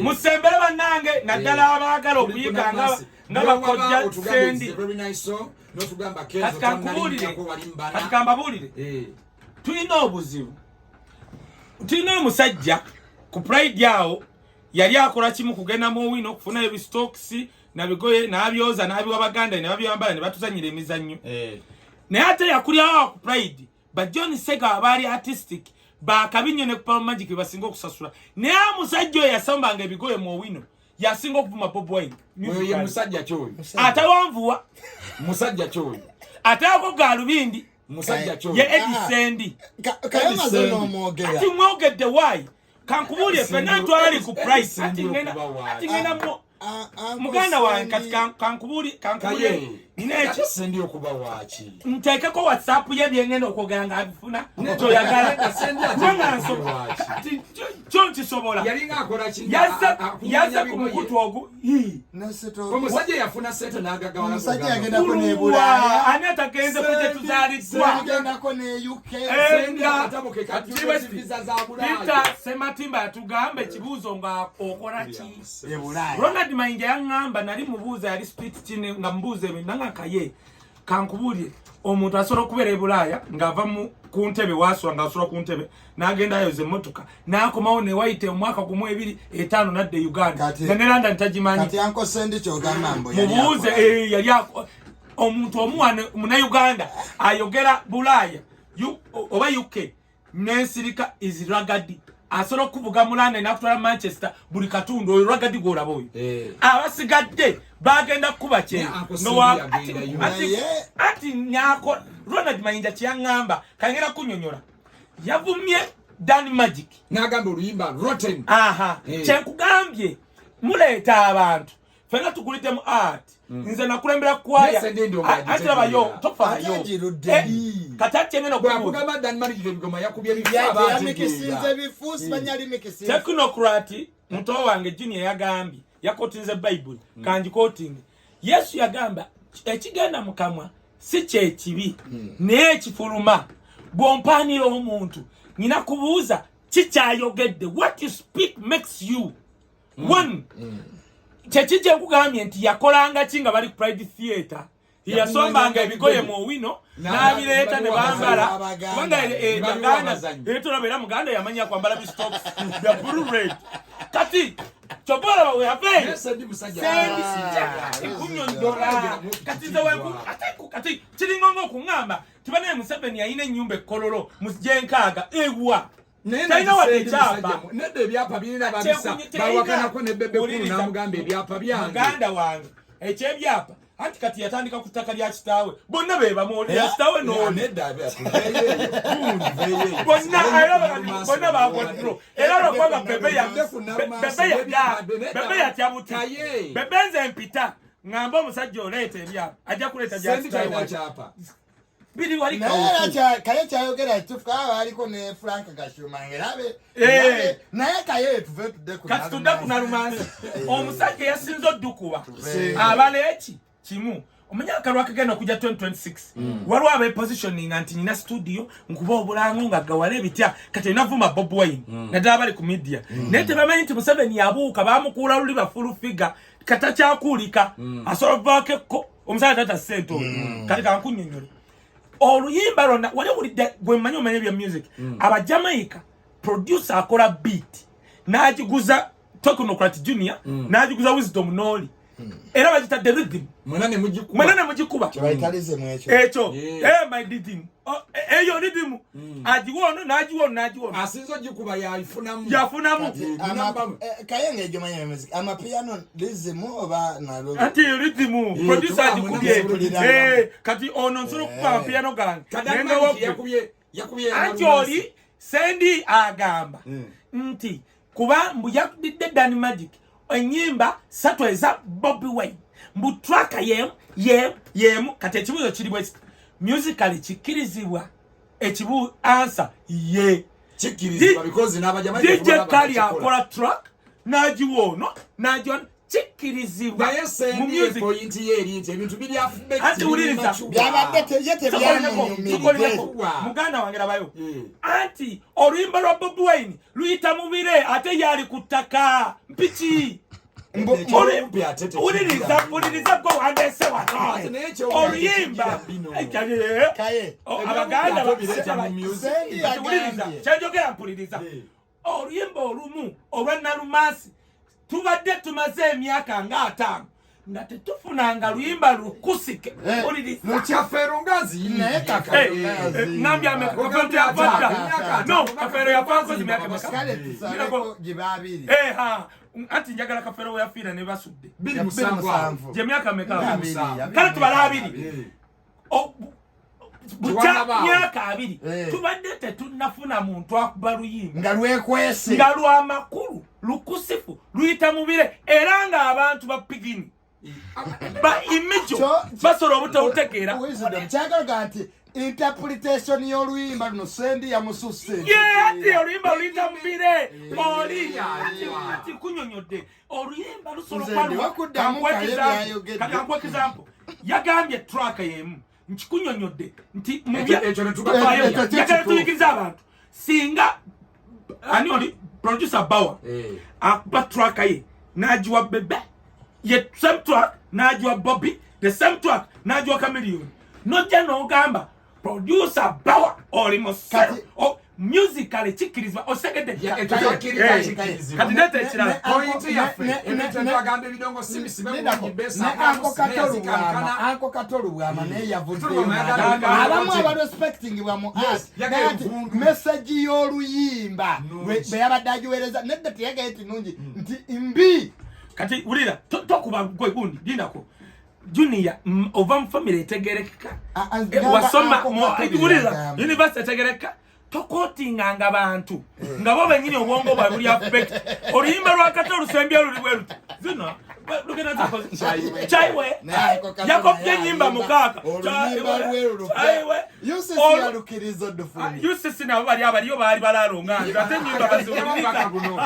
Musembere bannange, naddala abaagala okuyiga nga bakojja Sendi. Notugamba Kati kankubuulire, kati kambabuulire, tulina obuzibu. Tulina omusajja ku Pride awo, yali akola kimu, kugenda mu Owino okufuna ebistokisi nabigoye, n'abyoza, n'abiwa baganda ne babyambala ne batuzanyira emizannyo. Naye ate yakulyawo ku Pride ba John Sega abaali artistic bakabi nnyo ne ku Pearl Magic bebasinga okusasula. Naye omusajja oyo yasombanga ebigoye mu Owino yasinga okuvuma Bob Wine. Oyo ye musajja kyoyo? Atawanvuwa. Musajja kyoyo? Ateako galubindi. Musajja kyoyo? Ye Edi Sendi. Kaye maze n'omwogera. Ati mwogedde waayi, kankubuulire, ffenna twali ku Pride. Sendi Ati ngenda okuba waaki? Ati ngenda mu Uncle muganda wange, kati Sendi. kankubuulire Kaye. nina ekyo. Ate Sendi okuba waaki? Nteekeko WhatsApp ye, byengenda okwogera nga abifuna kyoyagala. Nedda, Sendi ate Kubanga okuba waaki? kati kyo nkisobola. Yalinga akola ki? Yazze ku mukutu ogu. Ii. Omusajja yafuna sente n'agagawala. Omusajja yagendako ne Buluwa, Bulaaya. ani atagenze ku gye tuzaaliddwa? Yagendako ne UK. Enga. Akatabo ke Kati kajjudde visa za Bulaaya. Peter Sematimba yatugamba ekibuuzo nga okola ki? E Bulaaya. Ronald Mayinja yaŋŋamba, nali mubuuza, yali street kine nga mubuuza ebintu, nanga kaye kankubuulire, omuntu asobola okubeera e Bulaaya ng'ava ku ntebe wasula, ng'asula ku ntebe, n'agenda ayoza emmotoka, n'akomawo newayita omwaka gumu, 2, 5, nadda e Uganda nga ne London tagimanyi. Kati Uncle Sendi kyogamba mbu yali Mubuuze. akola. Eh, yali omuntu omuwane munauganda ayogera Bulaaya oba UK nensirika is ragadi. Asobola okuvuga mu London nakutwala Manchester, buli katundu. Oyo ragadi gwolaba oyo. Abasigadde bagenda kukuba kyeyo. Ne Uncle Sendi yagendayo. Ati nyako Ronald Mayinja kyeyaŋŋamba, kangera kunyonyola, yavumye Dan Magic. N'agamba oluyimba rotten. Aha. Kyenkugambye, muleeta abantu, fena tukulidde mu art. Nze nakulembera kwaya. Yes, Sendi nga Ati labayo. agitegeera. Tofaayo. Ate agirudde. Eh, kati ati kyengenda okubuuza, Bwakugamba Dan Magic ebigoma yakubye bifu, aba Yamikisinze ategeera. bifu, simanya limikisinze. Technocrat muto wange Junior yagambye, yakotinze Bayibuli, kanjikotinge. Yesu yagamba ekigenda mu kamwa si kyekibi, naye ekifuluma. Bw'ompaanira omuntu, nina kubuuza kikyayogedde. What you speak makes you one. Kyeki kyenkugambye nti yakolanga ki nga bali ku Pride Theatre? Yasombanga ebigoye mu Owino n'abireeta ne bambala. Abaganda. Kubanga Ne babiwa Baganda abazannyi. era tolaba, era muganda yamanya kwambala bistocks bya blue, red. Kati kyova olaba weyaveeyo. Naye Sendi musajja. Kunyonyola kati nze ate kiringa nga okuŋŋamba tibanaye Museveni yalina ennyumba ekkololo mu gyenkaaga ewa. Naye Talina wadde Sendi ekyapa. Nedda, ebyapa birina babisa. Bawakanako ne Bebe Cool, n'amugamba ebyapa byange. Muganda wange, ekyebyapa, anti kati yatandika ku ttaka lya kitaawe, bonna be bamu lya kitaawe n'oli. Nedda, tuveeyo. Bonna era bonna bagwa draw, era lwakubanga Bebe ya Tudde ku Nalumansi, Bebe ya nedda, Bebe yatya buti. Kaye. Bebe nze mpita ŋŋamba omusajja oleeta ebyapa, ajja kuleeta gya Sendi talina kitaawe. kyapa. Biri wali Naye era Kawuku. Kaye kyayogera kituufu, kaba baliko ne Frank Gashumba ngerabe. Naye Kaye, tuve tudde ku Kati tudde ku Nalumansi. Nalumansi. Omusajja yasinze oddukuba Tuve. abala eki kimu, omanye akalwa akagenda okujja 2026, waliwo abepositioninga nti nina studio, nkuba obulango nga gawala ebitya. Kati olina vuma Bob Wine, naddala bali ku media, naye tebamanyi nti Museveni yabuuka, bamukuula luli ba full figure, katakyakuulika, asobola okuvaako ekko omusajja tata ssente oyo. Kati kankunnyonnyole oluyimba lwonna wali owulidde gwe mmanyi, omanye ebya music. Abajamaica, producer akola beat n'agiguza Technocrat Junior, n'agiguza Wisdom Noli, era bagitadde rhythm. Mwena ne mugikuba. Mwena ne mugikuba. Kyebayitalize ekyo. Ekyo. Eh, my rhythm. Oh, eyo rhythm agiwa ono, n'agiwa ono, n'agiwa ono. Asinza ogikuba yayifunamu. Yafunamu. Kaye ng'egyo manya music, amapiano rhythm oba nalo? Ati rhythm producer tuba agikubye. mwena. Eh, kati ono nsobola okukuba amapiano gange Kadamani nenga yakubye anti oli Sendi agamba nti kuba mbu yakubidde Dan Magic enyimba satu eza Bobi Wine, mbu track yemu yemu yemu. Kati ekibuuzo kiri bwe kiti, musically kikkirizibwa? Ekibu answer ye. Kikkirizibwa because n'Abajamaica DJ Kali akola track n'agiwa ono, n'agiwa ono. Kikkirizibwa. Naye sendi point ye eri nti ebintu biri affect. Anti wuliriza. Byabadde ye tebyamunyumiride. Muganda wange labayo. Anti oluyimba lwa Bobi Wine luyita mu bire ate yali ku ttaka mpiki. Wuliriza, wuliriza gwe wandeese wano. Oluyimba abaganda wuliriza kyenjogera, mpuliriza. Oluyimba olumu olwa Nalumansi tubadde tumaze emyaka nga 50 nga tetufunanga luyimba lukusike. Kafeero Naye Kafeero Ngambye ameka? Kafeero yafa no, Kafeero yafa nkozi myaka emeka? Kale tusaleko giba 20. Eh, ha, anti njagala Kafeero we yafiira ne basudde 27. Gye myaka meka? 20, 20. Kale tubale 20. Bukya Tewannabaawo. myaka 20 tubadde tetunnafuna muntu akuba luyimba nga lwekwese, nga lwamakulu, lukusifu, luyita mubire, era ng'abantu ba pigini ba imijo basobola obutawutegeera. Wisdom kyagalaga nti interpretation y'oluyimba luno Sendi yamususse. Ye ati oluyimba luyita mubire oli ati kunyonyodde oluyimba lusobola Nze ndi wakuddamu Kaye byayogedde. Kati ankuwa example, yagambye track yemu nkikunyonyodde nti Ekyo ne tugafayo. Ekyo kyo yagala kituufu. tuyigiriza abantu singa ani oli producer Bawa akuba track ye n'agiwa Bebe, ye same track n'agiwa Bobby, the same track n'agiwa Chameleone, nojja n'ogamba producer Bawa oli musero. Kati- Musically kikkirizibwa, osegedde? Ekyo kyakkiriza, kikkirizibwa. Kati leeta ekirala. Point yaffe, ebintu twagamba ebidongo si bisibe Lindako, bulungi, ne besa Uncle Kato Lubwama, Uncle Kato Lubwama naye yavuddeyo Lubwama n'agamba. yagamba- Abamu aba respectingibwa mu art, yagamba naye ati vundu. message y'oluyimba Nungi. bwe yabadde agiweereza nedda teyagaye nti nungi, nti mbi. Kati wulira, tokuba gwe gundi lindako Junior, ova mu family etegerekeka. Ah, ah, Eh, wasoma Uncle Kato wulira, yagamba. university etegereka, tokotinganga bantu nga bo benyini obwongo bwabwe buli affect. Oluyimba lwa Kato olusembye luli bwe luti zino lugenda chaiwe. Naye Uncle Kato Yakopye naye ennyimba ayimba 6. oluyimba lwe Chaiwe. UCC yalukiriza odufulumya. UCC nabo bali abaliyo baali balaalo nga nze ate ennyimba baziwuliriza. Guno.